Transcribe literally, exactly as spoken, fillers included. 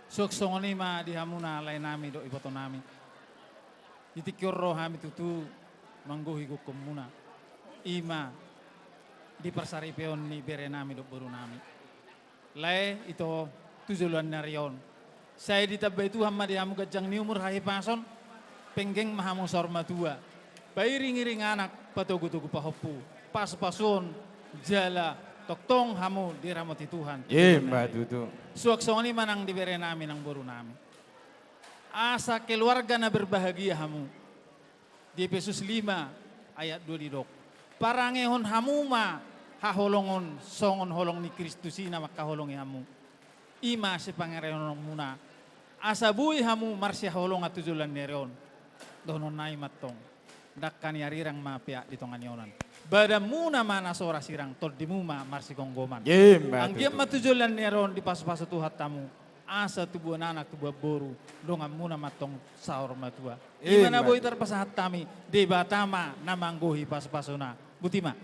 Suang songon i ma di hamuna laenami dohot ibotonami. Di tingki on ro hami tutu manggohi gokhonmuna. I ma di parsaripeon ni berenami dohot borunami. Lae, ito, tu joloan ni ari on, sai ditambai Tuhan ma di hamu ganjang ni umur, hahipason, penggeng ma hamu saur matua, pairing-iring anak, patogu-togu pahompu, pasu-pasuon, jala tongtong hamu diramoti Tuhan. I ma tutu. Suang songon i ma nang di berenami nang borunami, asa keluarga na berbahagia hamu. Di Efesus lima ayat dua didok, parangehon hamu ma haholongon songon holong ni Kristus i na mangkaholongi hamu. I ma sipangarehononmuna, asa boi hamu marsihaholongan tu joloan ni ari on. Dohonon nai ma antong, dangka ni arirang ma peak di tonga ni onan. Badanmuna ma na so ra sirang, tondimu ma marsigomgoman. I ma tutu. Anggiat ma tu joloan ni ari on dipasu-pasu Tuhan hamu, asa tubuan anak, tubuan boru, donganmuna ma antong saur matua. I ma na boi tarpasahat hami, Debata ma na manggohi pasu-pasuna. Botima.